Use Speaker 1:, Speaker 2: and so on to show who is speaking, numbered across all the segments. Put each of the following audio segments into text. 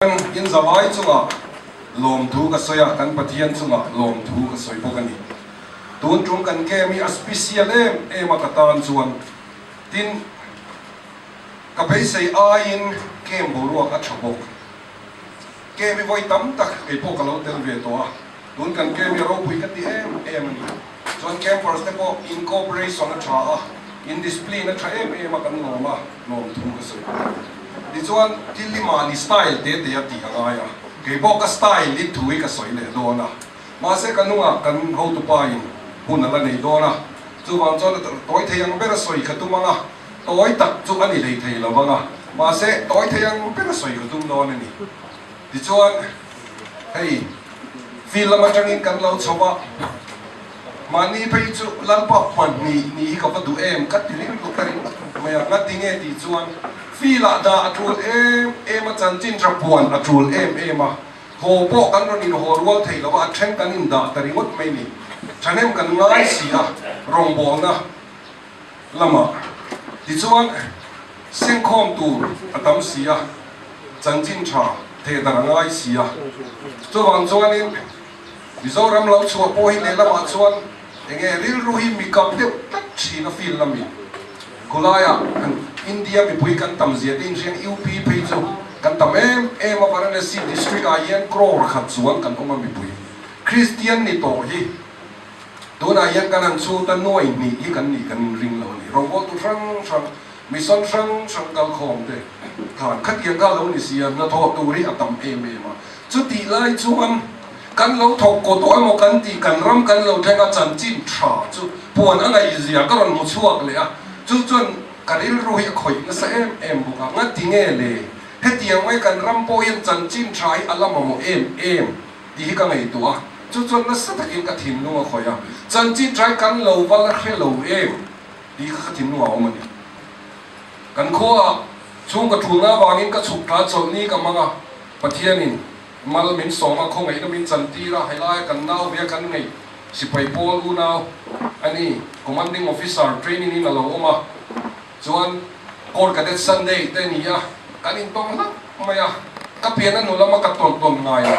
Speaker 1: In zavai chungah lawmthu ka sawi a, kan Pathian chungah lawmthu ka sawi bawk a ni. Tun tum kan game hi a special em em a ka tan chuan. Tin, ka beisei aiin game boruak a tha bawk. Game hi vawi tam tak kei pawh ka lo tel ve tawh a, tun kan game hi a ropui ka ti em em a ni. Chuan campers te pawh in cooperation a tha a, in discipline a tha em em a kan lawm a. Lawmthu ka sawi bawk a ni. Tichuan, thil hi mahni style te te a tih a ngai a, kei pawh ka style in thu hi ka sawi leh dawn a, mahse ka hnungah kan hotupa in hun a la nei dawn a, chuvang chuan a tawi thei ang ber a sawi ka tum ang a, tawi tak chu a ni hlei thei lo vang a, mahse tawi thei ang ber a sawi ka tum dawn a ni. Tichuan, hei field lam atangin kan lo chho a, Mahni phei chu Lalpa pahnih nih hi ka va duh em ka ti rilru ta ringawt mai a, ngati nge tih chuan filah dah a tul em em a, chanchin tha puan a tul em em a, haw pawh kan rawn inhaw rual thei lo a, a then kan indah ta ringawt mai ni, thahnem kan ngai si a rawngbawlna lamah tichuan sengkhawm tur a tam si a, chanchin tha thehdarh a ngai si a, chuvang chuanin. Mizoram lo chhuah pawh hi lehlamah chuan enge rilru hi mi kap deuh tlat thin a field lami khulaiah kan India mipui kan tam zia te inhriang UP phei chu kan tam em em a Varanasi district ah hian crore khat chuan kan awm a mipui Christian ni tawh hi tunah hian kan han chhut a nuai hnih hi kan nih kan ring lo a ni rawngbawltu hrang hrang mission hrang hrang kalkhawm te khan khatiang kha lo ni sia hnathawh tur hi a tam em em a. Chutih lai chuan kan lo thawk kaw tawh emaw kan tih kan ram kan lo thleng a chanchin tha chu puan a ngaihzia ka rawn hmu chhuak leh a, chu chuan ka rilru hi a khawih nasa em em bawk a, ngati nge le hetiang mai kan ram pawh hian chanchin tha hi a la mamawh em em tih hi ka ngaihtuah a, chu chuan nasa takin ka thinlung a khawih a, chanchin tha hi kan lo va la hre lo em tih kha ka thinlung ah a awm a ni. Kan khuaah chhung ka tulna avangin ka chhuk tla chawlhni ka hmang a. Pathianin mal min sawm a, khawngaihna min chantir a, helaia kan nau ve a kan ngeih sipai pawl unau a ni, Commanding Officer training in a lo awm a, chuan Corps Cadet Sunday te a ni a, kan intawng hlauh mai a, ka pian a nu lama ka tawn tawn ngai lo.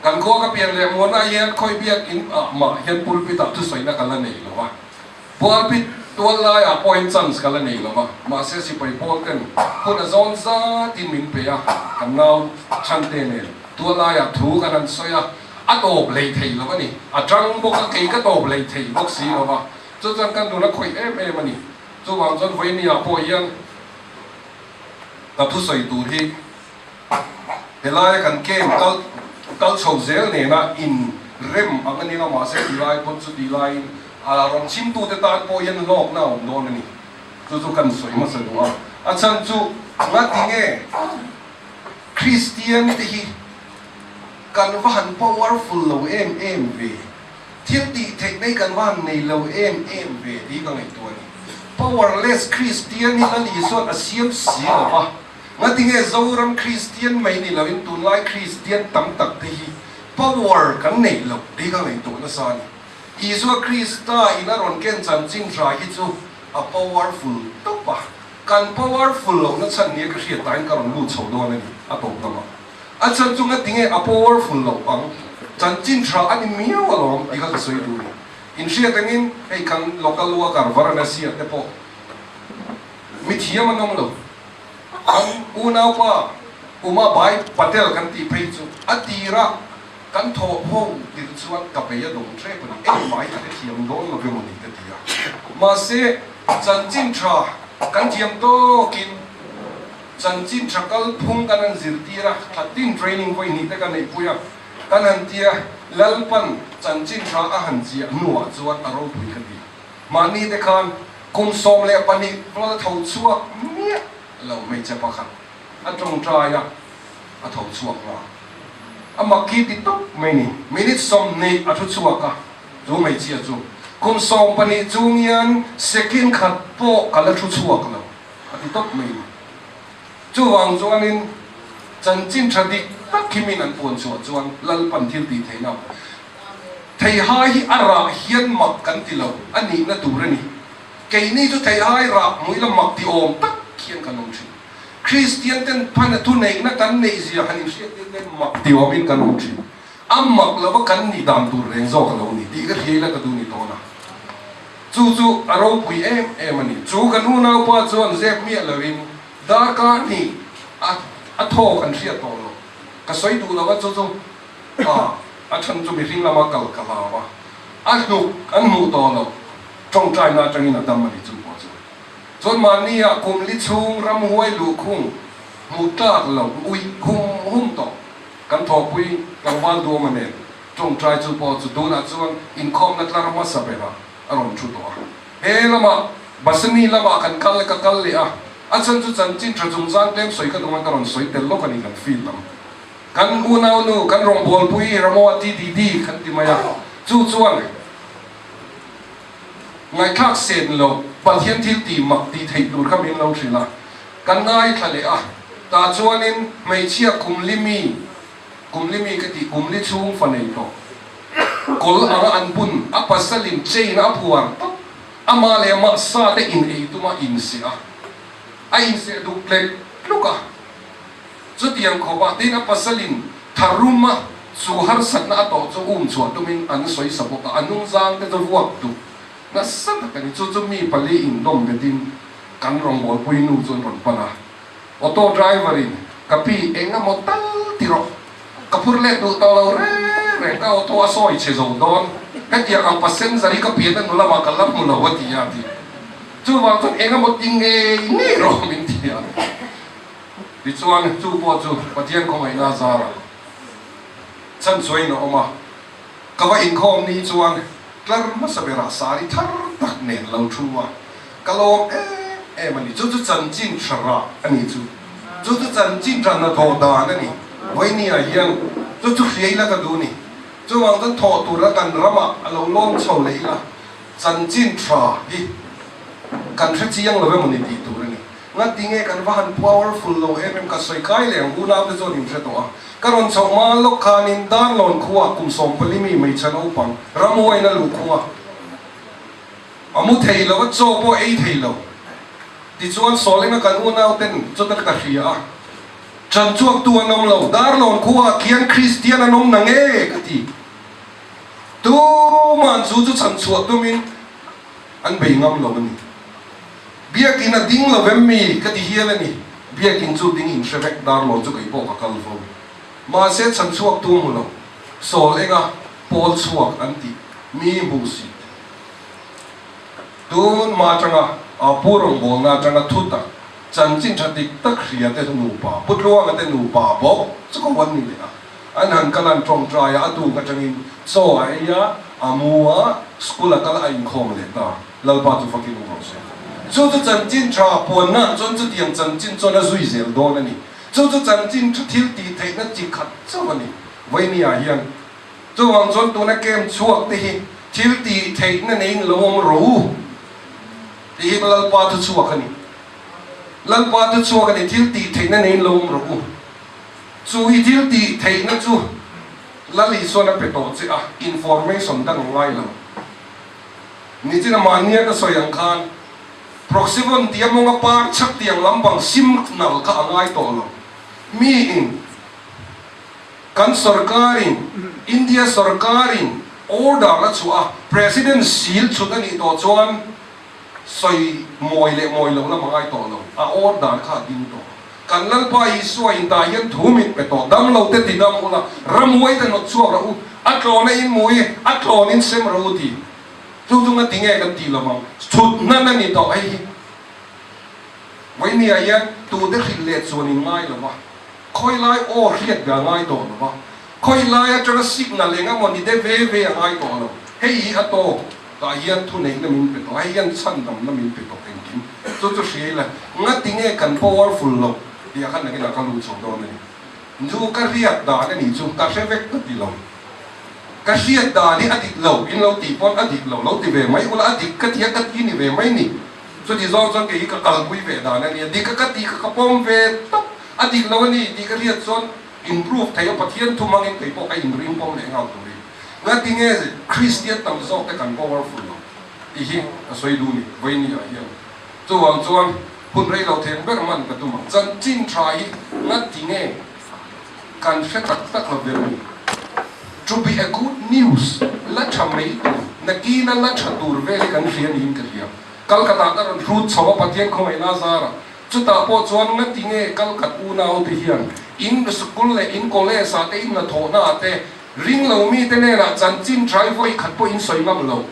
Speaker 1: Kan khua ka pian leh muanah hian khawi biak in ah mah hian pulpit ah thusawina ka la nei lo a. Pulpit tual laiah pawhin chance ka la nei lo va, mahse sipai pawl ten hun a zawn zatin min pe a, kan nau chhante nen tual laiah thu kan han sawi a, a tawp hlei thei lo a ni, a tang bawk a, kei ka tawp hlei thei bawk si lo va, chu chuan ka nun a khawih em em a ni. Chuvang chuan vawinia pawh hian ka thusawi tur hi Helaia kan camp kal kal chho zel nena in rem ang a nia mahse ti lai pawn chu ti laiin a rawn chhimtute tan pawh hian hlawkna a awm dawn a ni. Chu chu kan sawi hmasa duh a. A chhan chu ngati nge Kristian te hi kan va han powerful lo em em ve, thil tih theih nei kan va han nei lo em em ve tih ka ngaihtuah a ni. Powerless Kristian hi Lal Isuan a siam si lo va. Ngatinge Zoram Kristian mai ni loin tunlai Kristian tam tak te hi power kan neih loh tih ka ngaihtuah nasa a ni. Isua Krista in a rawn ken chanchin hra hi chu a powerful tawp a, kan powerful lohna chhan nia ka hriat tain ka rawn lut chho dawn a ni a tawp lamah. A chhan chu ngatinge a powerful loh ang chanchin hra a ni miau alawm tih kha ka sawi duh a ni. Inhriat angin hei kan local worker Varanasi ah te pawh mithiam an awm lo. Kan unaupa Uma Bhai Patel kan tih phei chu a tirah kan thawh ho tir chuan ka bei a dawng ṭep a ni, engmah hi ka hrethiam dawn lo emaw ni ka ti a. Mahse, chanchin ṭha kan thiam tawkin chanchin ṭha kalphung kan han zirtir a, thla tin training vawi hnih te ka neihpui a, kan han ti a, Lalpan chanchin ṭha a han ziah hnuah chuan a ropui ka ti. Mahni te khan kum 12 rual a tho chhuak miah lo hmeichhe pakhat a tawngtai a, a tho chhuak nghal. A mak khi ti tawp mai ni. Minute 20 a thu chhuak a, chu hmeichhia chu kum 12 chung hian second khat pawh ka la thu chhuak lo a ti tawp mai ni. Chuvang chuanin chanchin tha dik tak hi min an puan chhuah chuan Lalpan thil tih theihna Theihai hi a rah hian mak kan ti lo a nihna tur a ni. Keini chu theihai rah hmuih la mak ti awm tak hian kan awm thin. Kristian ten phana thuneihna kan neih zia han inhriat tir ten mak ti awmin kan awm thin. A mak lova kan nih dan tur reng zawk a lo ni tih ka hriai la ka duh ni dawn a. Chu chu a ropui em em a ni. Chu kan unaupa chuan zep miah loin darkar hnih a a thawk an hriat tawh lo. Ka sawi duh lo a chu chu a a chhan chu mihring lama kal ka hlau a, a hnuk an hmuh tawh lo. Tawngtaina atangin a dam a ni chu pawh chu. Chuan mahnia kum li chhung ramhuai luhkhung hmuh tlak lo uih hum hum tawh kan thawhpui tlangval duama nen tawngtai chu pawh chu tunah chuan inkhawmna tlar hmasa berah a rawn thu tawh a. He lamah Basani lamah kan kal ka kal leh a, a chhan chu chanchin tha chungchang tlem sawi ka duh a ka rawn sawi tel lawk a ni kan field lam. Kan unaunu kan rawngbawlpui Ramoa TDD kan ti mai a, chu chuan Ngaihthlak sen lo, Pathian thil tih mak tih theih tur kha min lo hrilh a, kan ngaithla leh a, tah chuanin hmeichhia kum li mi, kum li mi ka tih kum li chhung fa nei tawh, kawl anga an bun, a pasalin chain a phuar tawp, amah leh amah sa te in ei tuma inseh a, a inseh duk tlek tluk a. Chutiang khawpah tin a pasalin tharuma chu harsatna a tawh chu um chhuah tumin an sawi sa bawk a, a hnungzang te chu vuak duh nasa tak a ni. Chu chu mi pali indawm betin kan rawngbawlpui nu chu an rawn pan a, auto driver in ka pi eng emaw tal ti rawh, ka phur let duh tawh lo reng reng, ka auto a sawi chhe zo dawn, hetiang ang passenger hi ka pian a nu lamah ka la hmu lo a ti a ti. Chuvang chuan eng emaw ti ngei ngei rawh min ti a. Tichuan, chu pawh chu Pathian khawngaihna a zar a, chhanchuaiin a awm a. Ka va inkhawm ni chuan tlar hmasa berah sari thar tak nen lo thu a, ka lawm em em a ni. Chu chu chanchin tha rah a ni chu. Chu chu chanchin tha hnathawh dan a ni. Vawinia hian chu chu hria ila ka duh ni. Chuvang chuan thawh tura kan ramah a lo lawm chho leh ila, chanchin tha hi kan hre chiang lo emaw ni tih tur a ni. Ngati nge kan va han powerful lo em em ka sawi kai leh ang unau te chuan in hre tawh a. Ka rawn chhoh hma lawk khanin Darlawn khua kum 14 mi hmeichhe naupang ramhuaiin a luh khung a, a mu thei lo a, chaw pawh ei thei lo. Tichuan Sawlenga kan unau ten chuta ka hria a, chan chhuak tu an awm lo, Darlawn khua ah khian Kristian an awm na nge ka ti. Tuman chu chu chhan chhuah tumin an bei ngam lo a ni. Biakin a ding lo em mi? Ka ti hial a ni. Biakin chu ding in hre vek, Darlawn chu kei pawh ka kal fo. Mahse chhan chhuak tu hmu lo, Sawl enga pawl chhuak an tih mi hmuh si. Tun hma atanga a pu rawngbawlna atanga thu tak, chanchin tha dik tak hria te nupa, Pu Tluanga te nupa bawk chu ko an ni leh a. An han kal an tawngtai a, a tuk atangin chaw a ei a, a mu a, school a kal a inkhawm leh ta. Lalpa chu fakin awm rawh se. Chu chu chanchin tha puanna chuan chutiang chanchin chuan a zui zel dawn a ni. Chu chu chanchin tha thil tih theihna chi khat chauh a ni. Vawinia hian chuvang chuan tuna camp chhuak te hi thil tih theihna neiin lo awm rawh u tih hi Lalpa thu chhuak a ni. Lalpa thu chhuak a ni, thil tih theihna neiin lo awm rawh u. Chu i thil tih theihna chu Lal Isuan a pe tawh che a, information dang a ngai lo. Nichina mahnia ka sawi ang khan Proxivon tia mawnga par chhak tiang lampang signal kha a ngai tawh lo. Miin kan sorkarin, India sorkarin order a chhuah a, President seal chhut a nih tawh chuan sawi mawi leh mawi lo lam a ngai tawh lo, a order kha a ding tawh. Kan Lalpa Isua in tah hian thu mit pe tawh, dam lo te ti dam ula, ramhuai te nawt chhuak rawh u, a tlawn a in mui, a tlawn in sem rawh u ti. Chu chu ngati nge kan tih lo ang, chhut hnan a ni tawh hei hi. Vawinia hian tute hrilh leh chuan in ngai lo va, khawi lai aw hriat ve a ngai tawh lo va, khawi lai atanga signal eng emaw ni de ve ve a ngai tawh lo, hei hi a tawk. Tah hian thuneihna min pe tawh, hei hian chhandamna min pe tawh engkim. Chu chu hria ila, ngati nge kan powerful loh tih ah khan nakinah ka lut chho dawn a ni. Nu ka riat dan a nih chu ka hre vek ka ti lo. Ka hriat dan hi a dik lo, in lo tih pawn a dik lo, lo ti ve mai ula a dik ka ti a ka ti ni ve mai ni. Chuti zawng chuan kei hi ka kalpui ve dan a ni a, dik a ka tih kha ka pawm ve tawp, a dik lo a ni tih ka hriat chuan improve thei a, Pathian thu hmangin kei pawh ka inring pawm leh nghal turin. Ngati nge Kristian tam zawk te kan powerful lo tih hi ka sawi duh ni Vawinia hian. Chuvang chuan. Hun rei lo theng ber man ka tum ang. Chanchin tha hi ngati nge kan hre tak tak lo ber ni? To be a good news la tha mai tur, nakina la tha tur vel hi kan hria niin ka hria. Kalkatah ka rawn hrut chho a Pathian khawngaihna zarah. Chutah pawh chuan ngati nge Kalkat unaute hian in school leh in college ah te in hnathawhna ah te ring lo mite nenah chanchin tha hi vawi khat pawh in sawi ngam lo.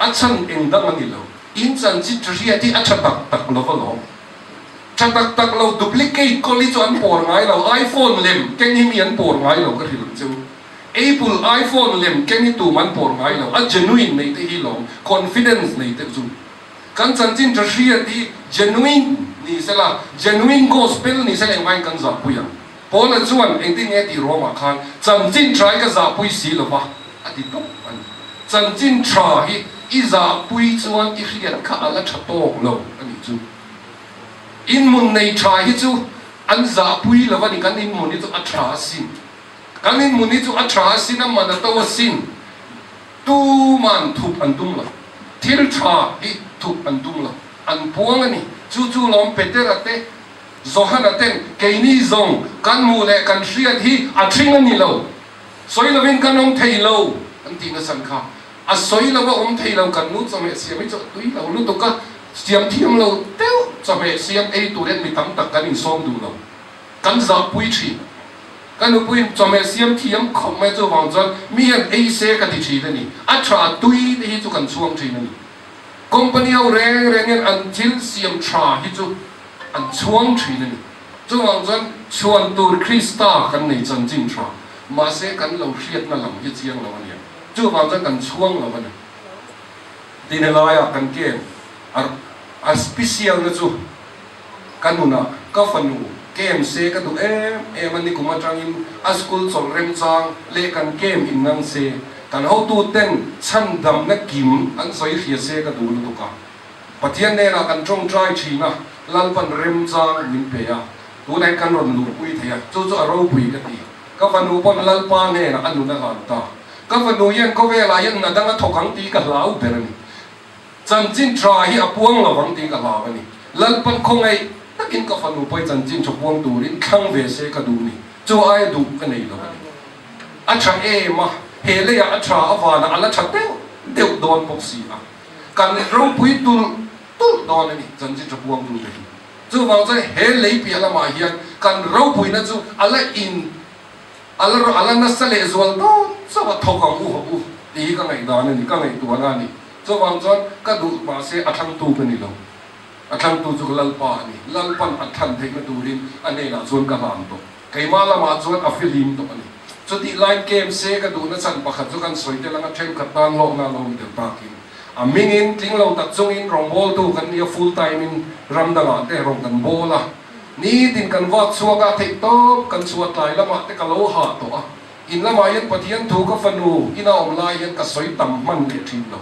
Speaker 1: A chhan eng dang a ni lo. In chanchin tha hriat hi a tha tak tak lo va lawm. Tha tak tak lo duplicate kawl hi chu an pawr ngai lo. iPhone lem keng hi mi an pawr ngai lo ka hrilh ang che u. Apple iPhone lem keng hi tum an pawr ngai lo. A genuine nei te hi lawm. Confidence nei te chu. Kan chanchin tha hriat hi genuine ni sela, genuine gospel ni sela engvangin kan zahpui ang. Paula chuan engtin nge tih ruamah khan chanchin tha hi ka zahpui si lo va a ti tawp a ni. Chanchin tha hi i zahpui chuan i hriat kha a la tha tawk lo a nih chu. Inhmun nei tha hi chu an zahpui lo a ni, kan inhmun hi chu a tha asin. Kan inhmun hi chu a tha asin, a man a to asin. Tuman thup an tum lo. Thil tha hi thup an tum lo. An puang a ni. Chu chu lawm Petera te, Johana ten keini zawng kan hmuh leh kan hriat hi a thing a ni lo. Sawi lovin kan awm thei lo an tih nasan kha. A sawi lova awm thei lo kan nu chawhmeh siam hi chu a tui lo lutuk a, siam thiam lo deuh chawhmeh siam ei tur hian mi tam tak kan insawm duh lo. Kan zahpui thin. Ka nupuiin chawhmeh siam thiam khawp mai chuvang chuan mi hian ei se ka ti thin a ni. A tha tui te hi chu kan chhuang thin a ni. Company ho reng reng hian an thil siam tha hi chu an chhuang thin a ni. Chuvang chuan chhuan tur Krista kan nei chanchin tha, mahse kan lo hriatna lam hi chiang lo a nia. Chuvang chuan kan chhuang lo a ni. Tin helaia kan kem a special na chu ka nunah ka fanu kem se ka duh em em a ni kum atangin a school chawlh remchang leh kan kem in nang se kan hotu ten chhandamna kim an sawi hria se ka duh lutuk a. Pathian hnenah kan tawngtai thin a, Lalpan remchang min pe a, tunah hian kan rawn luhpui thei a, chu chu a ropui ka ti. Ka fanu pawn Lalpa hnenah a nun a hlan ta. Ka fanu hian khawvelah hian hna dang a thawk ang tih ka hlau ber a ni. Chanchin tha hi a puang lo vang tih ka hlau a ni. Lalpan khawngaih takin ka fanu pawh hi chanchin tha puang turin thlang ve se ka duh ni. Chu aia duh ka nei lo a ni. A tha em a, he leiah a tha a vanah a la tha deuh deuh dawn bawk si a. Kan ropui tulh tulh dawn a ni, chanchin tha puangtute hi. Chuvang chuan he lei piah lamah hian kan ropuina chu a la in, a la a la nasa leh zual dawn chauh a, thawk ang u hawk u tih hi ka ngaihdan a ni, ka ngaihtuahna a ni. Chuvang chuan ka duh mahse a thlangtu ka ni lo. A thlangtu chu ka Lalpa a ni. Lalpan a thlan theihna turin a hnenah chuan ka hlan tawh. Keimah lamah chuan a fihlim tawh a ni. Chutih laiin KMC ka duhna chhan pakhat chu kan sawi tel anga thenkhat tan hlawkna a lo awm tel takin a mingin tling lo tak chungin rawngbawltu kan nia full time in ram dangah te rawn kan bawl a, nitin kan vak chhuak a, theih tawp kan chhuah tlai lamah te ka lo hah tawh a, in lamah hian Pathian thu ka fanu ina awm lai hian ka sawi tam hman leh thin lo.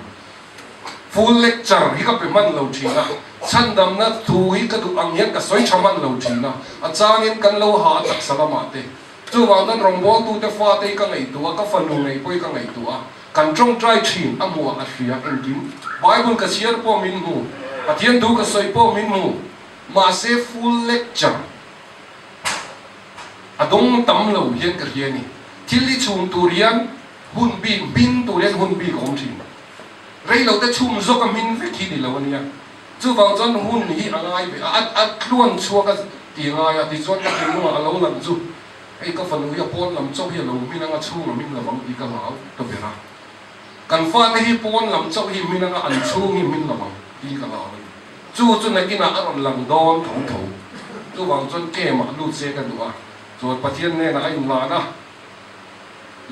Speaker 1: Full lecture hi ka pe hman lo thin a, chhandamna thu hi ka duh ang hian ka sawi tha hman lo thin a, a changin kan lo ha a taksa lamah te. Chuvang chuan rawngbawltute fate hi ka ngaihtuah a, ka fanu ngei pawh hi ka ngaihtuah a, kan tawngtai thin a hmuh a hria engkim. Bible ka chhiar pawh min hmu, Pathian thu ka sawi pawh min hmu, mahse full lecture a dawng tam lo hian ka hria a ni. Thil hi chhum tur hian hun bik, hmin tur hian hun bik a awm thin. Rei lo te chhum zawk a hmin vek hi ni lo a nia. Chuvang chuan hun hi a ngai ve a, a tluan chhuak a ti ngai a, tichuan ka thinlungah a lo lang chu hei ka fanu hi a pawn lam chauh hi a lo hmin anga chhung a hmin lo ang tih ka hlau ta ber a. Kan fate hi pawn lam chauh hi hmin anga an chhung hi hmin lo ang tih ka hlau a ni. Chu chu nakinah a rawn lang dawn tho tho. Chuvang chuan camp ah lut se ka duh a, chuan Pathian hnenah a inlan a,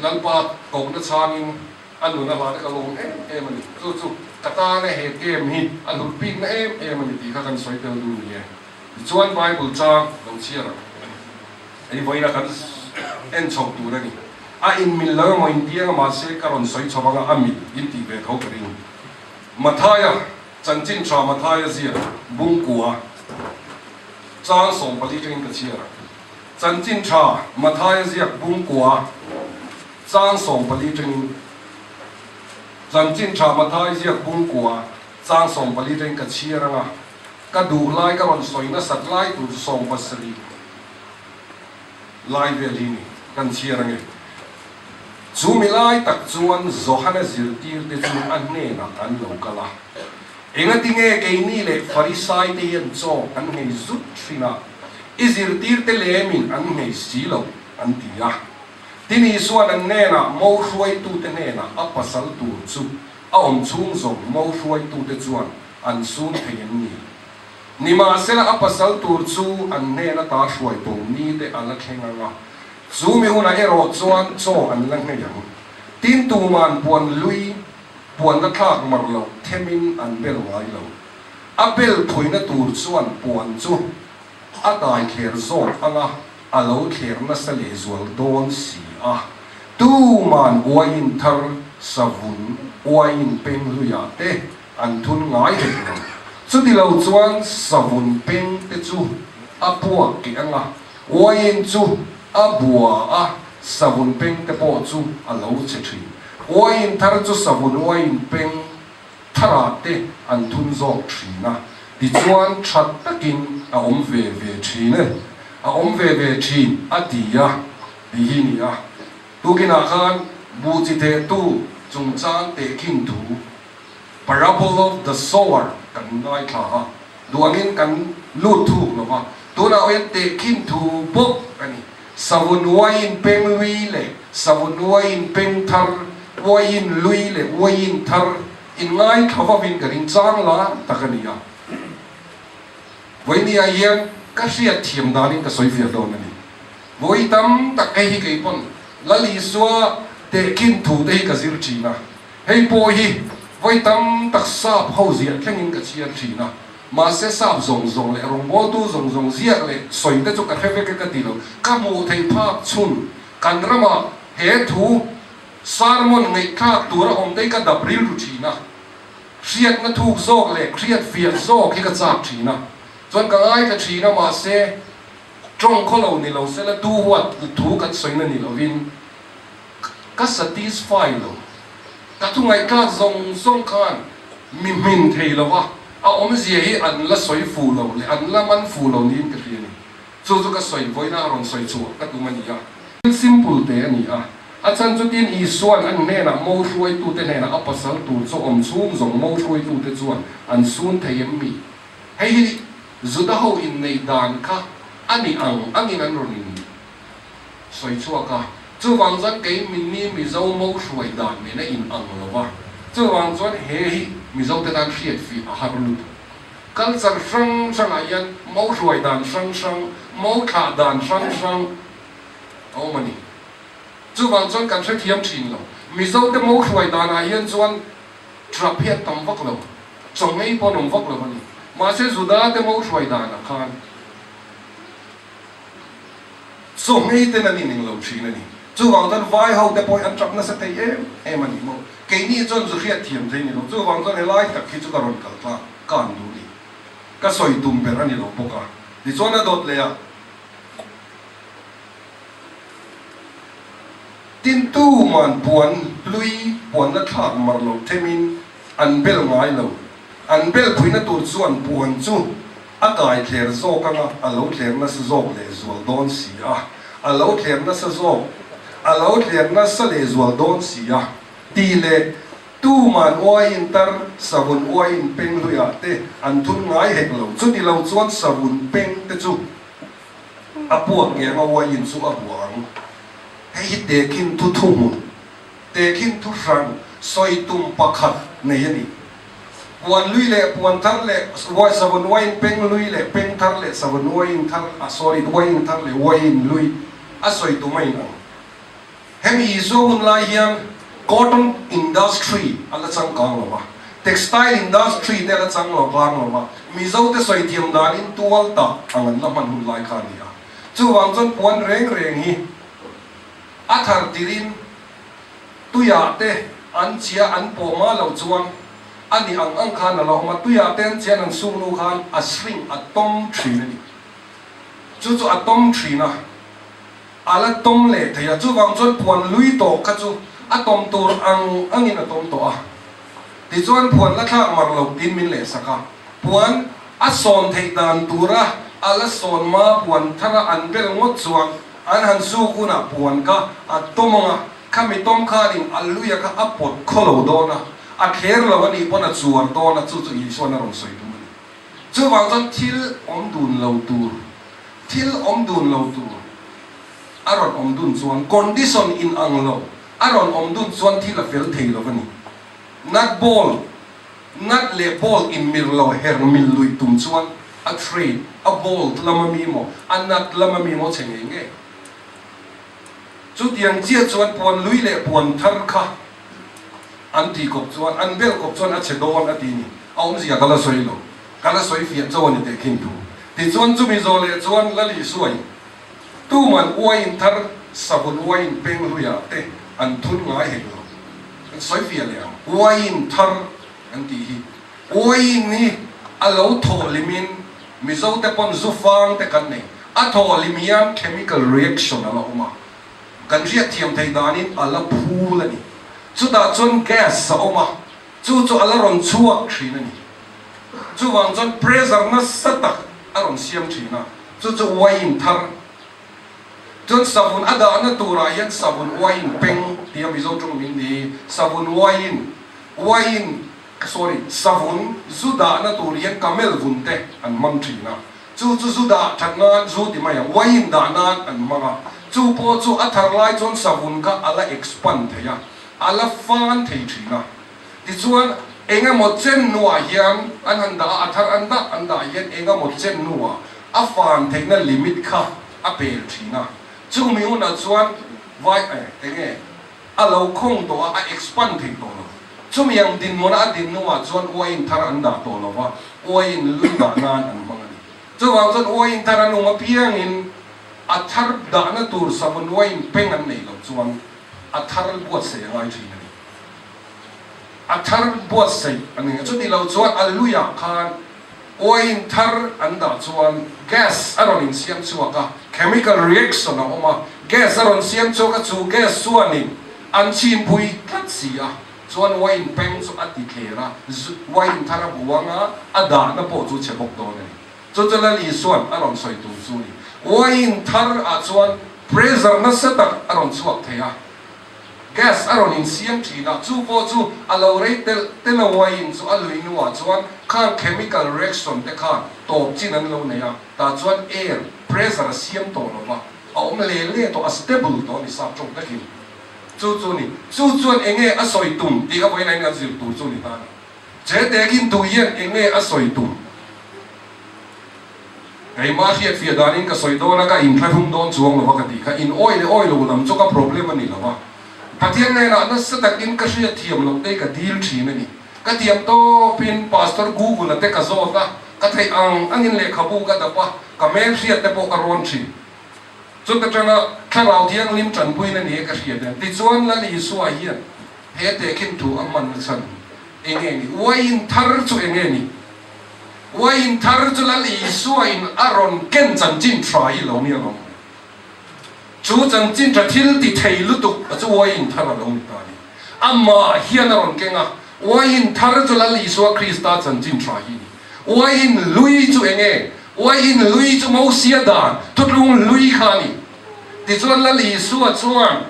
Speaker 1: Lalpa kohna chhangin a nun a hlan a ka lawm em em a ni. Chu chu ka tana he game hi a hlut bikna em em a ni tih kha kan sawi tel dun ni e. Tichuan Bible chang lo chhiar ang. Hei vawiina kan en chhoh tur a ni. A inmil lo emaw intiang a mahse ka rawn sawi chho anga a mil intih ve tho ka ring. Mathaia chanchin tha Mathaia ziak bungkua chang 14 tangin ka chhiar ang. Chanchin tha Mathaia ziak bungkua Chang 14 tangin Chanchin tha Mathai ziak bungkua chang 14 tangin ka chhiar anga. Ka duh lai ka rawn sawi nasat lai tur chu 70 lai vel hi ni kan chhiar ange. Chu mi lai tak chuan Johana zirtirte chu a hnenah an lo kal a, Engatinge keini leh Farisaite hian chaw kan nghei zut thin a, i zirtirte lemin an nghei si lo, an ti a. Tin Isua'n an hnenah mo hruaitute hnenah a pasal tur chu a awm chhung zawng mo hruaitute chuan an sun thei em ni? Nimahsela a pasal tur chu an hnen ata hruai bo ni te a la thleng ang a, chu mi hunah erawh chuan chaw an la nghei ang. Tin tuman puan lui, puanna thlak mar loh themin an bel ngai lo. A bel phuina tur chuan puan chu a dai thler zawk ang a, a lo thler nasa lehzual dawn si a. Tuman uaiin thar savun uaiin peng hluiah te An thun ngai hek lo. Chuti lo chuan savun peng te chu a puak keh ang a, uaiin chu a bua a, savun peng te pawh chu a lo che thin. Uaiin thar chu savun uaiin peng tharah te an thun zawk thin a, tichuan tha takin a awm ve ve thin e, a awm ve ve thin a ti a, tih hi ni a. Tukinah khan buh chi thehtu chungchang tehkhin thu Parable of the Sower kan ngaithla a, duangin kan lut thuk lo va, tunah hian tehkhin thu bawk a ni. Savun uaiin peng lui leh savun uaiin peng thar, uaiin lui leh uaiin thar in ngaithla vavin ka ring chang la tak a ni a. Vawinia hian ka hriat thiam danin ka sawi fiah dawn a ni. Vawi tam tak hei hi kei pawn Lal Isua tehkhin thu te hi ka zir thin a. Hei pawh hi vawi tam tak sap ho ziah thlengin ka chhiar thin a, mahse sap zawng zawng leh rawngbawltu zawng zawng ziak leh sawi te chu ka hre vek e ka ti lo. Ka hmuh theih phak chhun kan ramah he thu sermon ngaihthlak tura awm te hi ka dap rilru thin a, hriatna thuk zawk leh hriat fiah zawk hi ka chak thin a, chuan ka ngaithla thin a, mahse tawng khaw lo ni lo sela tu huat thu kan sawina ni lovin, Ka satisfy lo. Ka thu ngaihthlak zawng zawng khan mi hmin thei lo a, a awmzia hi an la sawi fuh lo leh an la man fuh lo niin ka hria a ni. Chu chu ka sawi vawiin a rawn sawi chhuah ka tum a ni a. Thil simple te a ni a, a chhan chu tin Isua'n an hnenah mo hruaitute hnenah a pasal tur chu awm chhung zawng mo hruaitute chuan an sun thei em mi? Hei hi Juda ho inneih dan kha a ni ang angin an rawn in. Sawi chhuak a, chuvang chuan kei minni Mizo mo hruai dan nen a in ang lo va, chuvang chuan he hi Mizo te tan hriat fih a har lutuk. Culture hrang hrangah hian mo hruai dan hrang hrang, mo thlah dan hrang hrang a awm a ni. Chuvang chuan kan hrethiam thin lo. Mizo te mo hruai danah hian chuan trap hi a tam vak lo, chaw ngei pawh an awm vak lo a ni. Mahse Juda te mo hruai danah khan. Chawhmei ten an ineng lo thin a ni. Chuvang chuan vai ho te pawh hi an tap nasa thei em em a ni maw. Keini chuan zu hriat thiam thei ni lo. Chuvang chuan helai tak hi chu ka rawn kal tlak ka han duh ni. Ka sawi tum ber a ni lo bawk a. Tichuan a dawt leh a. Tin tuman puan hlui puanna thlak mar lo themin an bel ngai lo. An bel phuina tur chuan puan chu a kai thler zawk anga a lo thler nasa zawk lehzual dawn si a, a lo thler nasa zawk, a lo thler nasa lehzual dawn si a, tih leh tuman uaiin tar savun uaiin peng hluiah te an thun ngai hek lo, chuti lo chuan savun peng te chu a puak nge anga uaiin chu a bua ang. Hei hi tehkhin thu thuhmun, tehkhin thu hran sawi tum pakhat nei a ni. Puan lui leh puan thar leh uai savun uaiin peng lui leh peng thar leh savun uaiin thar a sorry uaiin thar leh uaiin lui a sawi tum a inang. Hemi Isua hun lai hian cotton industry a la changkang lo va, textile industry te a la chang lo kang lo va, Mizo te sawi thiam danin tual tah ang an la hman hun lai kha a ni a. Chuvang chuan puan reng reng hi a thar tirin Tuiah te an chia an pawh ma lo chuan a ni ang ang khan a la awm a, tuiah te an chian an suk nu khan a shrink a tawm thin a ni. Chu chu a tawm thin a, a la tawm leh thei a, chuvang chuan phuan lui tawh kha chu a tawm tur ang angin a tawm tawh a. Tichuan phuan la thlak mar lo tiin min leh sak a, puan. A sawn theih dan tura a la sawn hma puan thara an bel ngawt chuan an han zuk hunah puan kha a tawm ang a, khami tawm khanin a luia kha a pawt khaw lo dawn a, a thler lo a nih pawn a chuar dawn a, chu chu Isua'n a rawn sawi tum a ni. Chuvang chuan thil awm dun lo tur, thil awm dun lo tur a rawn awm dun chuan condition inang lo a rawn awm dun chuan thil a fel thei lo a ni. Nut ball. Nut leh bolt inmir lo her mil luih tum chuan a thread, a bolt lama mi maw, a nut lama mi maw chhe ngei ngei. Chutiang chiah chuan puan lui leh puan thar kha an tih kawp chuan, an bel kawp chuan a chhe dawn a ti ni. A awmzia ka la sawi lo, ka la sawi fiah cho a ni teh khin thu. Tichuan chumi zawh leh chuan Lali suai Tuman uaiin thar savun uaiin peng hluiah te an thun ngai hek lo. Kan sawi fiah leh ang. Uaiin thar kan tih hi uaiin hi a lo thawh limin Mizo te pawn zu fang te kan nei. A thawh lim hian chemical reaction a la awm a, kan hriat thiam theih danin a la phul a ni. Chutah chuan gas a awm a, chu chu a la rawn chhuak thin a ni. Chuvang chuan pressure nasa tak a rawn siam thin a, chu chu uaiin thar. Chuan savun a dahna turah hian savun uaiin peng tia Mizo tawng min ni, savun uaiin, uaiin, sorry, savun zu dahna tur hian camel vun te an hmang thin a, chu chu zu dah that nan, zu ti mai ang, uaiin dah nan an hmang a, chu pawh chu a thar lai chuan savun kha a la expand thei a, a la fan thei thin a. Tichuan, eng emaw chen hnuah hian an han dah a, a thar an dah an dah hian eng emaw chen hnuah a fan theihna limit kha a pel thin a. Chumi hunah chuan vai eh eng nge a lo khawng tawh a, a expand thei tawh lo. Chumi ang dinhmuna a din hnuah chuan uaiin thar an dah tawh lo va, uaiin lui dah nan an hmang a ni. Chuvang chuan uaiin thar an um apiangin a thar dahna tur savun uaiin peng an neih loh chuan a thar buatsaih a ngai thin a ni. A thar buatsaih a ni. Chuti lo chuan a luiah khan uaiin thar an dah chuan gas a rawn insiam chhuak a, chemical reaction a awm a, gas a rawn siam chhuak a, chu gas chuanin an chhinpui tlat si a, chuan uaiin peng chu a ti thler a, uaiin thar a buang a, a dahna pawh chu chhe bawk dawn a ni. Chu chu Lal Isua'n a rawn sawi tur chu a ni. Uaiin thar ah chuan pressure nasa tak a rawn chhuak thei a. Gas a rawn insiam thin a, chu pawh chu a lo rei telh telh a uaiin chu a lui hnuah chuan khang chemical reaction te khan tawp chin an lo nei a, tah chuan air pressure a siam tawh lo va, a awm le le tawh, a stable tawh a ni sap tawng takin. Chu chu ni. Chu chuan eng nge a sawi tum tih a vawiin a in kan zir tur chu ni ta a ni. Che tekin duh hian eng nge a sawi tum? Keimah hriatfiah danin ka sawi dawn a, ka inthlahrung dawn chuang lo va ka tih kha in awi leh awi lo lam chu ka problem a ni lo va. Pathian hnenah nasa takin ka hriatthiam loh te ka dil thin a ni. Ka tiam tawpin Pastor Google a te ka zawt a, ka theih ang angin lehkhabu ka dap a, ka hmel hriat te pawh ka rawn thin. Chuta tanga Thlarau Thianghlim tanpuina ni e ka hriat e. Tichuan Lal Isua hian he tehkhin thu a hman nachhan eng nge ni? Uaiin thar chu eng nge ni? Uaiin thar chu Lal Isuain a rawn ken chanchin tha hi lo ni alawm. Chu chanchin tha thil ti thei lutuk a chu uaiin thar a lo ni ta a ni. Amah hian a rawn keng a, uaiin thar chu Lal Isua Krista chanchin tha hi a ni. Uaiin lui chu eng nge? Uaiin lui chu Mosia dan thutlung lui kha a ni. Tichuan Lal Isua chuan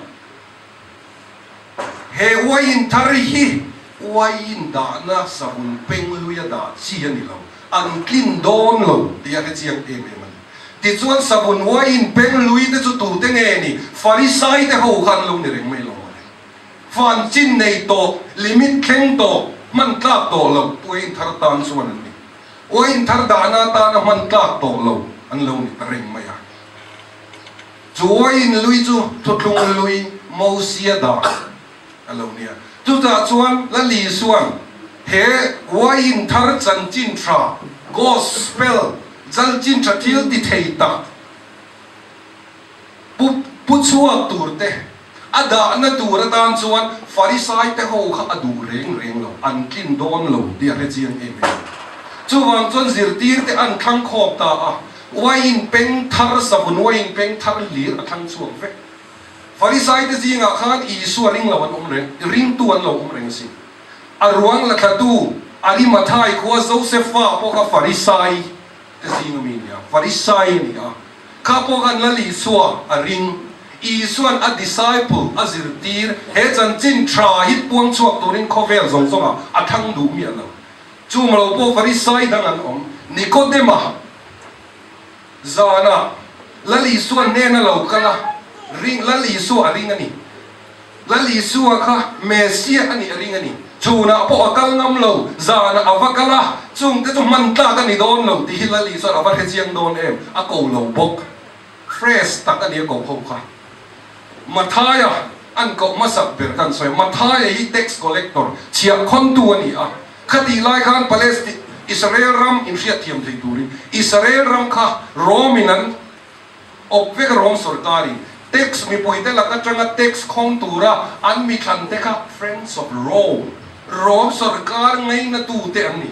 Speaker 1: he uaiin thar hi uaiin dahna savun peng luia dah chi a ni lo, an tlin dawn lo tih a hre chiang em em a ni. Tichuan savun uaiin peng lui te chu tute nge ni? Farisai te ho kha an lo ni reng mai lo mawle. Fan chin nei tawh, limit thleng tawh, hman tlak tawh lo uaiin thar tan chuan an ni. Uaiin thar dahna atana hman tlak tawh lo an lo ni ta reng mai a. Chu uaiin lui chu thuthlung lui Mosia dan a lo nia. Chutah chuan Lali chuan he uaiin thar chanchin tha, gospel, chanchin tha thil ti thei tak, Pu pu chhuak tur te a dahna tur atan chuan Farisai te ho kha a duh reng reng lo, an tlin dawn lo tih a hre chiang em em. Chuvang chuan zirtir te an thlang khawp ta a, uaiin peng thar savun uaiin peng thar hlir a thlang chhuak vek. Farisai te zingah khan Isua ring lo an awm reng, ringtu an lo awm reng a sin. A ruang la thlatu. Arimathai khua Josefa pawh kha Farisai te zing ami a ni a, Farisai a ni a. Kha pawh khan Lal Isua a ring. Isuan a disciple, a zirtir, he chanchin tha hi puang chhuak turin khawvel zawng zawngah a thlang duh miah lo. Chung lo pawh Farisai dang an awm. Nikodema zanah Lal Isua hnena lo kal a, ring, Lal Isua a ring a ni. Lal Isua kha Messiah a nih a ring a ni. Chhunah pawh a kal ngam lo, zanah a va kal a, chungte chu hman tlak a ni dawn lo tih hi Lal Isua'n a va hre chiang dawn em, a ko lo bawk. Fresh tak a ni a koh ho kha. Mathaia an koh hmasak ber khan sawi a, Mathaia hi tax collector, chhiahkhawntu a ni a. Khatih lai khan Palesti, Israel ram inhriatthiam thei turin Israel ram kha Rome in an Awp vek Rom sorkarin tax mipuite lak atanga tax khawng tura an mi thlante kha Friends of Rome, Rom sorkar ngainatute an ni.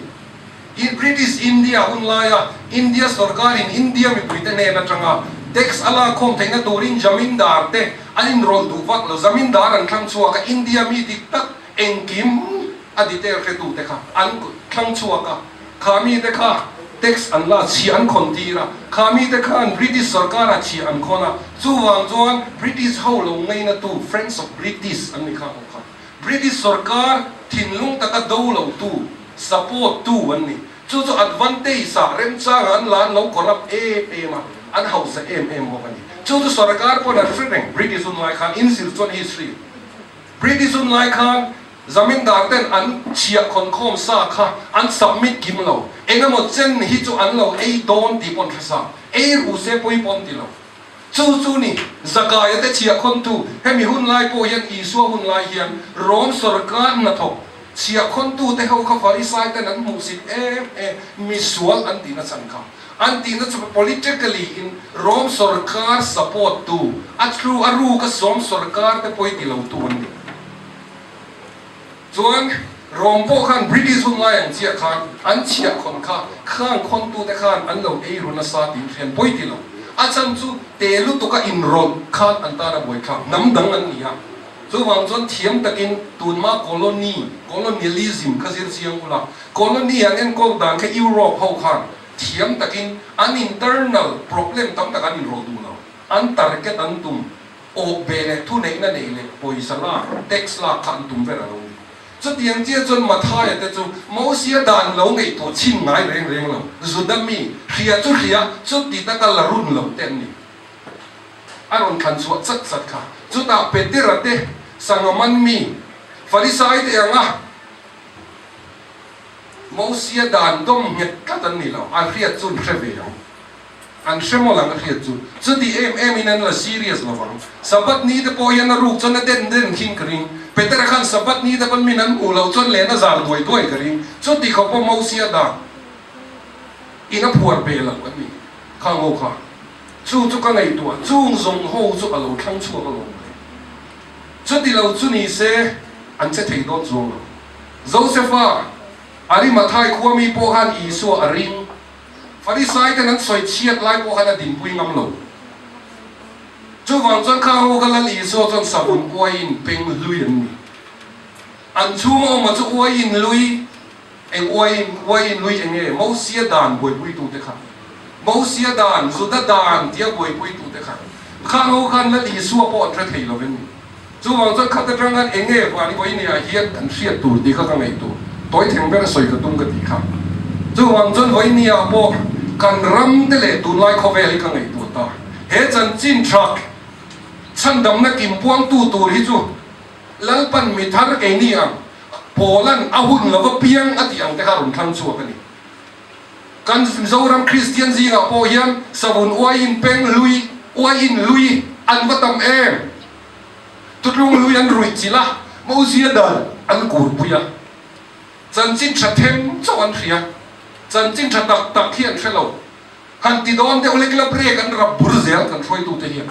Speaker 1: In British India hun laia India sorkarin India mipuite hnen atanga tax a lak khawm theihna turin Zamindar te an inrawlh duh vak lo. Zamindar an thlang chhuak a, India mi dik tak engkim a detail hretute kha an thlang chhuak a. Kha mite kha tax an la chhiah an khawn tir a, kha mite khan British sorkar ah chhiah an khawn a, chuvang chuan British ho lo ngaina tu Friends of British an ni kha ho kha. British sorkar thinlung taka do lo tu, support tu an ni. Chu chu advantage ah remchang ah an la an lo corrupt em em a, an hausa em em bawk a ni. Chu chu sorkar pawn an hre reng British hun lai khan inzir chuan history. British hun lai khan Zamindar ten an chhiah khawnkhawm sa kha an submit kim lo. Eng emaw chen hi chu an lo ei dawn tih pawn hre sa. Ei ru se pawi pawn ti lo. Chu chu ni, Zakaia te chhiah khawntu, hemi hun lai pawh hian Isua hun lai hian Rom sorkar hnathawk chhiah khawntu te ho kha Farisai ten an hmuhsit em em, misual an tihna chhan kha. An tihna chu politically in Rom sorkar support tu, a thlu a ruk a sawm sorkar te pawi ti lo tu an ni. Chuan Rom pawh khan British hun lai ang chiah khan an chhiah khawn kha khang khawntute khan an lo ei ru nasa tiin hrian pawi ti lo. A chhan chu te lutuka inrawlh khan an tan a buaithlak hnam dang an ni a. Chuvang chuan thiam takin tunma colony, colonialism kha zir chiang ula, colony an enkawl dan kha Europe ho khan thiam takin an internal problem tam tak an inrawlh duh lo, an target an tum. Awp ve leh thuneihna neih leh pawisa lak, tax lak kha an tum ber a lo ni. Chutiang chiah chuan Mathaia te chu Mosia dan lo ngaihtuah chhin ngai reng reng lo, Juda mi, hria chu hria, chuti taka la run lo te an ni. A rawn thlan chhuah chat chat kha. Chutah Petera te, Sanghaman mi, Farisai te anga Mosia dan dawm nghet tlat an ni lo, a hriat chu an hre ve ang. An hre mawlh ang a hriat chu. Chuti em em in an la serious lo vang. Sabbath ni te pawh hian a ruk chuan a den den khin ka ring. Petera khan Sabbath ni te pawn min an hmuh loh chuan len a zar duai duai ka ring. Chuti khawp pawh Mosia dan in a phuar ve lo an ni kha ngo kha. Chu chu ka ngaihtuah chung zawng ho chu a lo thlang chhuak alawm le. Chuti lo chu ni se an che thei dawn chuang lo. Josepha, Arimathai khua mi pawh khan Isua a ring. Farisai ten an sawi chhiat lai pawh khan a dinpui ngam lo. Chuvang chuan khang ho kha Lal Isua chuan savun uaiin peng hlui an ni. An chhunga awma chu uaiin lui, eng uaiin, uaiin lui eng nge? Mosia dan buaipuitute kha. Mosia dan, Juda dan tia buaipuitute kha. Khang ho khan Lal Isua pawh an hre thei lo em ni? Chuvang chuan khat atang khan eng nge vani vawinia hian kan hriat tur tih kha ka ngaihtuah tawi theng ber a sawi ka tum ka tih kha. Chuvang chuan vawinia pawh kan ram te leh tunlai khawvel hi ka ngaihtuah ta. He chanchin tha chhandamna kim puangtu tur hi chu Lalpan mi thar keini ang Paula'n a hun lova piang a tih ang te kha a rawn thlang chhuak a ni. Kan Mizoram Kristian zingah pawh hian savun uaiin peng hlui, uaiin hlui an va tam em? Tutlung hlui an ruih chilh a, Mozia dan an kurpui a. Chanchin tha them chauh an hria, chanchin tha tak tak hi an hre lo. Han ti dawn deuh lek la break an rap bur zel kan hruaitute hian.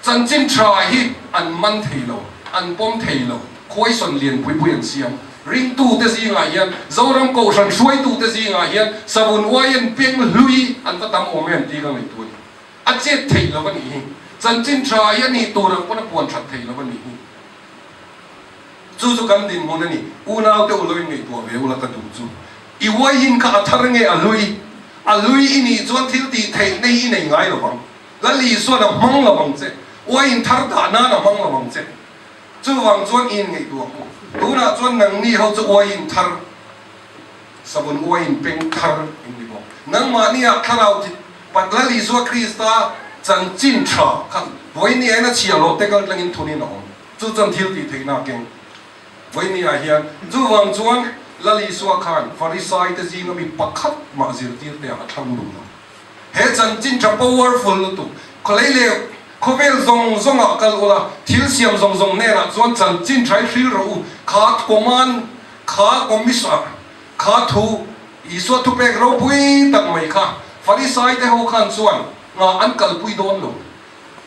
Speaker 1: Chanchin tha hi an man thei lo, an pawm thei lo, khuaisawn lian pui pui an siam. Ringtute zingah hian, Zoram Kohhran hruaitute zingah hian savun uaien peng hlui an va tam awm em tih ka ngaihtuah a ni. A chet theih lo a nih hi. Chanchin tha hi a nih tur ang pawn a puan that theih lo a nih hi. Chu chu kan dinhmun a ni. Unaute u lo inngaihtuah ve ula ka duh chu. I uaiin kha a thar nge a hlui? A hlui i nih chuan thil tih theihna hi i nei ngai lo vang. Lal Isuan a hmang lo ang che. Uaiin thar dah nan a hmang lo ang che. Chuvang chuan i inngaihtuah ang u. Tunah chuan nangni ho chu uaiin thar, savun uaiin peng thar in ni bawk. Nangmahniah thlarau thit pat Lal Isua Krista chanchin tha kha vawinia in a chhiah loh te kal tlangin thunin a awm. Chu chuan thil tih theihna a keng. Vawinia hian chuvang chuan Lal Isua khan Farisai te zinga mi pakhat mah zirtir te ah a thlang duh lo. He chanchin tha powerful lutuk, khawlei leh khawvel zawng zawng ah kal ula, thil siam zawng zawng hnenah chuan chanchin tha i hril rawh u, kha command, kha commission, kha thu, Isua thupek ropui tak mai kha Farisai te ho khan chuan ngah an kalpui dawn lo.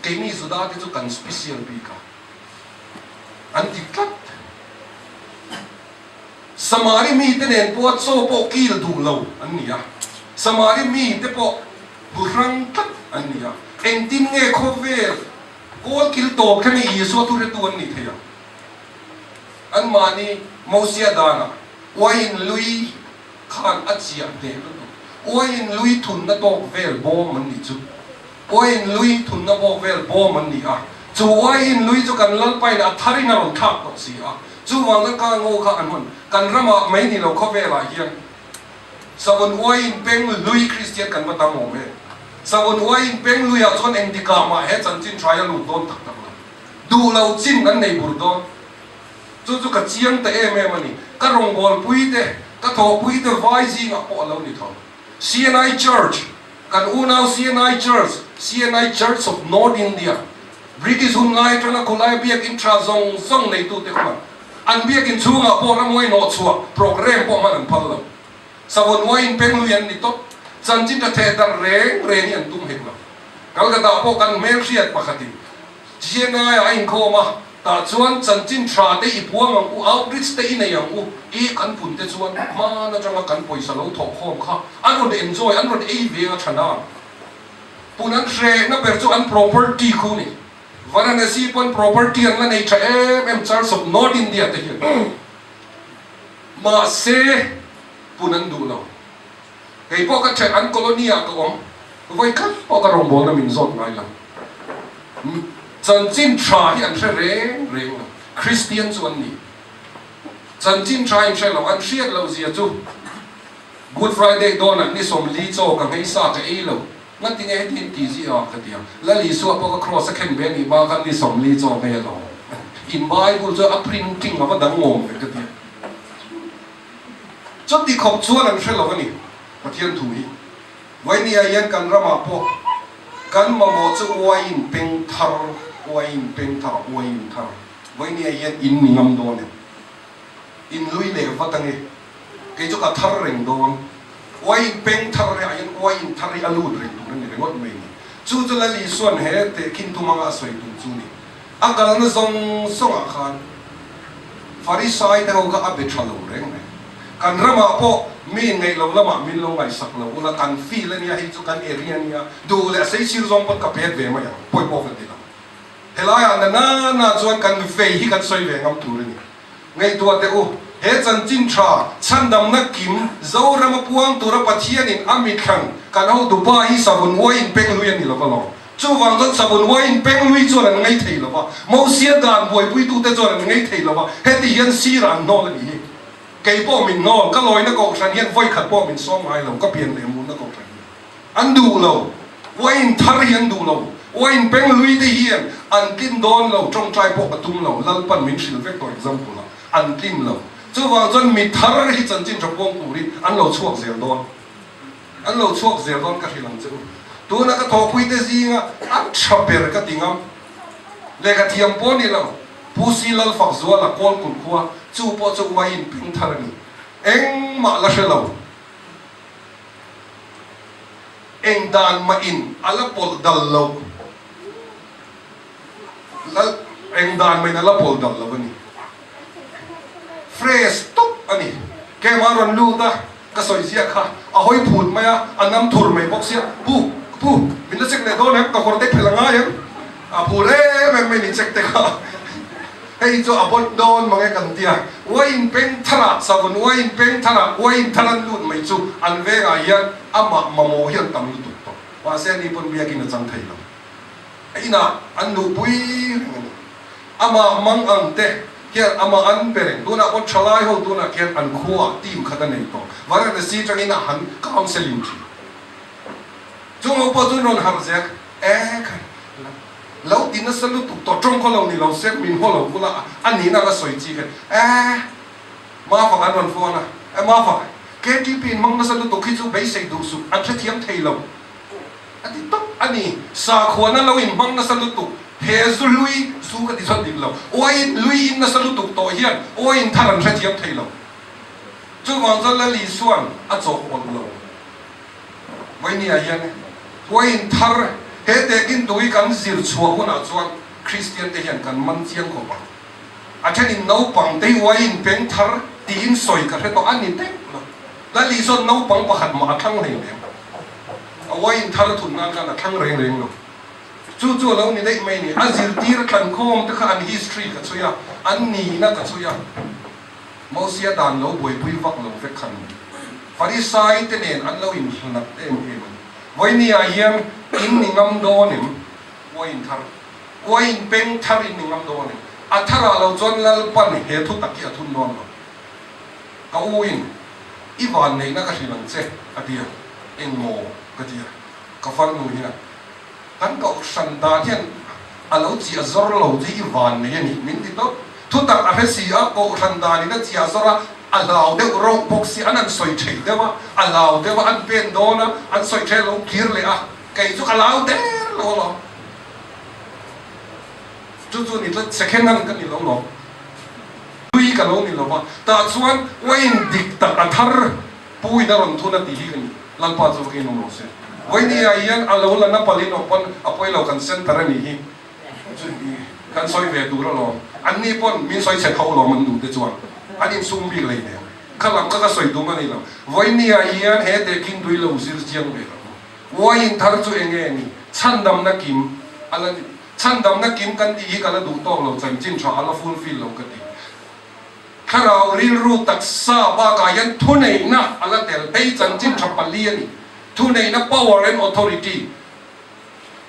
Speaker 1: Keini Juda te chu kan special bik a, an ti tlat. Samari mite nen pawha chaw pawh kil duh lo an ni a, Samari mite pawh bu hrang tlat an ni a. Engtin nge khawvel kawl kil tawp thleng hi Isua thuhretu an nih theih ang? Anmahni Mosia danah uaiin lui khan a chiah hneh lutuk. Uaiin lui thunna tawk vel bawm an nih chu. Uaiin lui thunna bawk vel bawm an ni a, chu uaiin lui chu kan Lalpain a tharin a rawn thlak tawh si a, chuvang chuan kha ngo kha an hawn. Kan ramah mai ni lo khawvelah hian savun uaiin peng lui Kristian kan va tam awm e. Savun uaiin peng luiah chuan engtikah mah he chanchin thaia lut dawn tak tak lo. Duh lo chin an nei bur dawn. Chu chu ka chiang ta em em a ni. Ka rawngbawlpui te, ka thawhpui te vai zingah pawh a lo ni tho. CNI Church, Kan unau CNI Church, CNI Church of North India, British hun lai atanga khawlaia biakin tha zawng zawng neitute khuan an biakin chhungah pawh ramngawi hnawhchhuah programme pawh hman an phal lo. Savawnuaiin penglui an ni tawp. Chanchin tha theh darh reng reng hi an tum hek lo. Kalkatah pawh kan hmelhriat pakhatin CNI ah a inkhawm a, Tah chuan chanchin tha te i puang ang u, outreach te i nei ang u, i kan pun te chuan hman atanga kan pawisa lo thawh khawm kha an rawn enjoy, an rawn ei ve a tha na. Pun an hrehna ber chu an property khu ni. Varanasi pawn property an la nei tha em em Church of North India te hian. Mahse pun an duh lo. Kei pawh ka ṭhen an colony ah ka awm, vawi khat pawh ka rawngbawlna min zawt ngai lo. Chanchin ṭha hi an hre reng reng lo, Kristian chu an ni. Chanchin ṭha in hre lo, an hriat loh zia chu Good Friday dawnah ni 40 chaw ka nghei sa ka ei lo, ngati nge heti in ti zia a ka ti a, Lal Isua pawh ka cross a khen ve anih hma khan ni 40 chaw nghei alawm. In Bible chu a printing a va dang ngawm ve ka ti a. Chuti khawp chuan an hre lo a ni, Pathian thu hi. Vainia hian kan ramah pawh kan mamawh chu uaiin peng thar, uaiin peng thar, uaiin thar. Vainia hian in ni ngam dawn em? In lui leh vat ange. Kei chu ka thar reng dawn. Uaiin peng thar rehah hian uaiin thar hi a lut reng tur a ni ringawt mai ni. Chu chu Lal Isua'n he tehkhin tum anga a sawi tum chu ni. A kalna zawng zawngah khan Farisai te ho kha a be tha lo reng reng. Kan ramah pawh mi inneih lo lamah min lo ngaihsak lo ula, kan feel a nia, hei chu kan area a nia, duh leh a seisir zawng pawn ka pet ve mai ang, pawi pawh ka ti lo. Helaiah na na na chuan kan vei hi kan sawi ve ngam tur a ni. Ngaihtuah teh u, he chanchin tha, chhandamna kim, Zorama puang tura Pathianin a mithlang kan hotu pa hi savun uaiin peng lui a ni lo va lawm. Chuvang chuan savun uaiin peng lui chuan an ngei thei lo va, Mosia dan buaipuitute chuan an ngei thei lo va, heti hian sir an hnawl a nih hi. Kei pawh min hnawl, ka lawina kohhran hian vawikhat pawh min sawm ngai lo, ka pian leh murna kohhran hian. An duh lo, uaiin thar hi an duh lo, uaiin peng lui te hian an tlin dawn lo, tawngtai pawh ka tum lo, Lalpan min hrilh vek tawh example ah, an tlin lo. Chuvang chuan mi thar hi chanchin tha puang turin an lo chhuak zel dawn, an lo chhuak zel dawn ka hrilh ang che u. Tuna ka thawhpui te zinga a tha ber ka ti ngam, lehkha thiam pawh ni lo, Pu Si Lalfakzuala Kawlkulh khua, chu pawh chu uaiin peng thar a ni, engmah la hre lo. Eng dan mah in a la pawlh dal lo. Lal eng dan mah in a la pawlh dal lo a ni. Fresh tawp a ni. Keimah rawn lut a, ka sawi ziah kha a hawi phut mai a, a nam thur mai bawk sia, Pu, pu, min la check leh dawn em? Ka kawr te phelh a ngai em? A phur em em mai ni check te kha. Hei chu a bawt dawn mange kan tia. Uain peng tharah savun uain peng tharah uain thar an lut mai chu an vengah hian amah mamawh hi an tam lutuk tawh. Mahse ani pawn biakin a chang thei lo. A inah an luhpui reng a ni. Amah mang ang te hian amah an be reng. Tunah pawn thalai ho tunah khian an khuaah team khat a nei tawh. Varanasi tangin a han counselling thin. Chung ho pawh chu an rawn harh zel. E khai, lo ti nasa lutuk tawh tawng khaw lo ni lo se min haw lo bula a nihna ka sawi chi kha e Mafak an rawn phone a, e Mafak, KTP in hmang nasa lutuk hi chu beisei duh suh, an hrethiam thei lo a ti tawp a ni. Sakhuana lo in hmang nasa lutuk, he zu hlui, zu ka ti chuan dik lo, uaiin lui in nasa lutuk tawh hian uaiin thar an hrethiam thei lo. Chuvang chuan Lali chuan a chawhpawlh lo. Vawinia hian huain thar he tehkin tui kan zir chhuah hunah chuan Kristian te hian kan man chiang khawp a. A thenin naupang te hi huain peng thar tiin sawi ka hre tawh a ni teuh lo. Lali chuan naupang pakhat mah a thlang hlei lem. A huain thar thun nan khan a thlang reng reng lo. Chu chu a lo ni daih mai ni. A zirtir thlankhawm te kha an history ka chhui a, an nihna ka chhui a. Mosia dan lo buaipui vak lo vek khan Farisai te nen an lo inhlat em em a ni. Vawinia hian in ni ngam dawn em? Uain thar, uain peng thar in ni ngam dawn em? A tharah lo chuan Lalpan he thu tak hi a thun dawn lo. Ka u in, I vanneihna ka hrilh ang che, a ti a. Engmaw? ka ti a. Ka farnu hian. Kan kohhran dan hian a lo chiah zawr lo che hi vannei a ni min ti tawp. Thutak a hre si a, kohhran danin a chiah zawr a, a hlau deuh rauh bawk si, an han sawi thei deuh a, a hlau deuh a, an pen dawn a, an sawi thei a lo kir leh a, kei chu ka hlau der lo alawm. Chu chu ni tlat, second hand ka ni lo lawm, hlui ka lo ni lo va, tah chuan uain dik tak a thar Pu in a rawn thun a tih hi ka ni. Lalpa chu vakin awm rawh se. Vawinia hian a lo la na palin awm pawn a pawi lo kan center a nih hi kan sawi ve tur alawm. An ni pawn min sawi chhe tho alawm an duh te chuan an insum bik lei nen. Kha lam kha ka sawi tum a ni lo. Vawinia hian he tehkhin tui lo zir chiang ve lo. Uaiin thar chu eng nge ni? Chhandamna kim a la ni. Chhandamna kim kan tih hi ka la duh tawk lo chanchin tha a la fulfill lo ka ti. Thlarau rilru taksa bakah hian thuneihna a la tel. Hei chanchin tha pali a ni. Thuneihna, power and authority,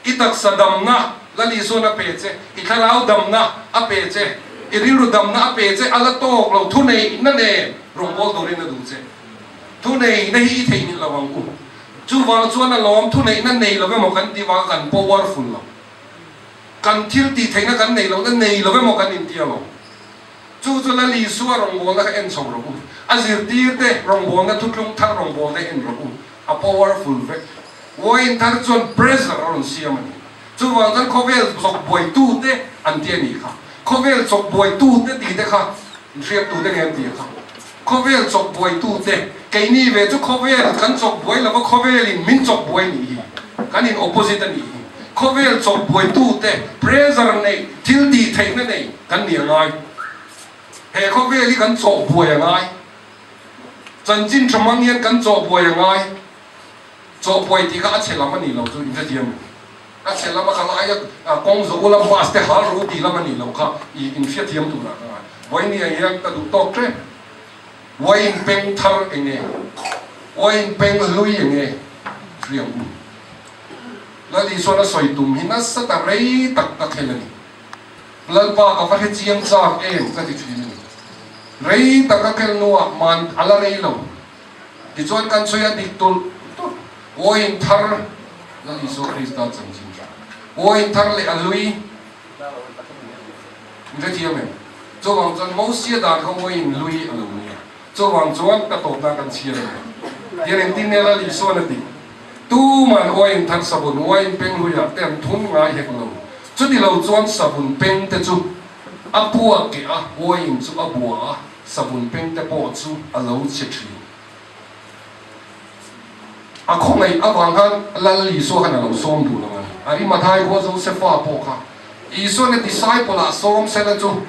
Speaker 1: I taksa damna Lal Isuan a pe che, i thlarau damna a pe che, i rilru damna a pe che, a la tawk lo. Thuneihna nen rawngbâwl turin a duh che. Thuneihna hi i theihnghilh lo ang u. Chuvang chuan a lawm thuneihna nei lo emaw kan tih vanga kan powerful lo. Kan thil tih theihna kan neih lohna nei lo emaw kan inti alawm. Chu chu Lal Isua rawngbawlna kha en chho rawh u. A zirtirte rawngbawlna thutlung thar rawngbawlna en rawh u. A powerful vek. Wine thar chuan pressure a rawn siam a ni. Chuvang chuan khawvel chawk buaitute an ti a nih kha. Khawvel chawk buaitute tih te kha inhriattute nge an ti a kha. Khawvel chawk buaitute, keini ve chu khawvel kan chawk buai lova khawvelin min chawk buai nih hi. Kan in opposite a nih hi. Khawvel chawk buaitute pressure nei, thil tih theihna nei kan ni a ngai. He khawvel hi kan chawh buai a ngai. Chanchin tha hmang hian kan chawh buai a ngai. Chawh buai tih kha a chhe lam a nih loh chu inhrethiam em? A chhe lama kha laia kawng zawh ula bus te hal ru tih lam a nih loh kha i inhriatthiam turah ka ngai. Vawinia hian ka duh tawk ṭep. Uain peng thar eng nge? Uain peng hlui eng nge? Hriang u. Lal Isuan a sawi tum hi nasa ta rei tak tak hel a ni. Lalpa ka va hre chiang chak em ka ti ṭhin a ni. Rei tak a khel hnuah man a la rei lo. Tichuan kan chhui a dik tulh tulh. Uain thar Lal Isua Krista chanchin tha. Uain thar leh a hlui in hrethiam em? Chuvang chuan Mosia dan kha uain hlui a lo ni a. Chuvang chuan ka tawpna kan chhiar a ni. Tiang engtin nge Lal Isuan a tih? Tuman uain thar savun uain peng hluiah te an thun ngai hek lo. Chuti lo chuan savun peng te chu a puak keh a, uain chu a bua a. Savun pengte pawh chu a lo che thin. A khawngaih avang khan Lal Isua khan a lo sawm duh lo a ni. Arimathai khua Josefa pawh kha Isuan a disciple ah sawm sela chu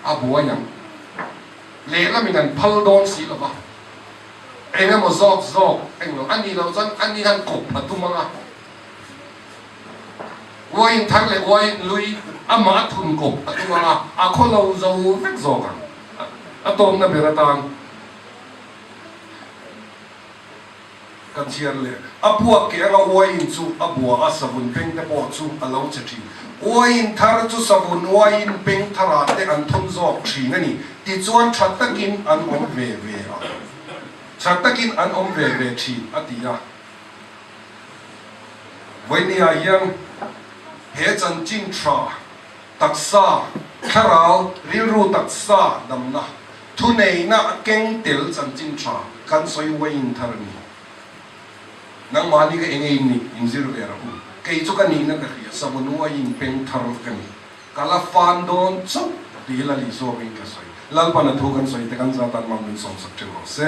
Speaker 1: a buai ang. Lehlamin an phal dawn si lo va. Eng emaw zawk zawk eng lo a nih loh chuan ani khan kawp a tum ang a. Uain thar leh uain lui. Amah a thun kawp a tum ang a, a khaw lo zo vek zawk ang. A tawmna ber atan ka chhiar leh. A puak keh anga uaiin chu a bua a, savun peng te pawh chu a lo che thin. Uaiin thar chu savun uaiin peng tharah te an thun zawk thin a ni. Tichuan tha takin an awm ve ve a. Tha takin an awm ve ve thin a ti a. Vawinia hian he chanchin tha taksa, thlarau, rilru taksa damna, thuneihna a keng tel chanchin tha kan sawi uaiin thar a ni. Nangmahni ka eng ei nih inzir ve rawh u. Kei chu ka nihna ka hria, savun uaiin peng thar ka ni. Ka la fan dawn chauh tih hi Lali zawkin ka sawi. Lalpan a thu kan sawi te kan zatan mang min sawmsak teuh rawh se.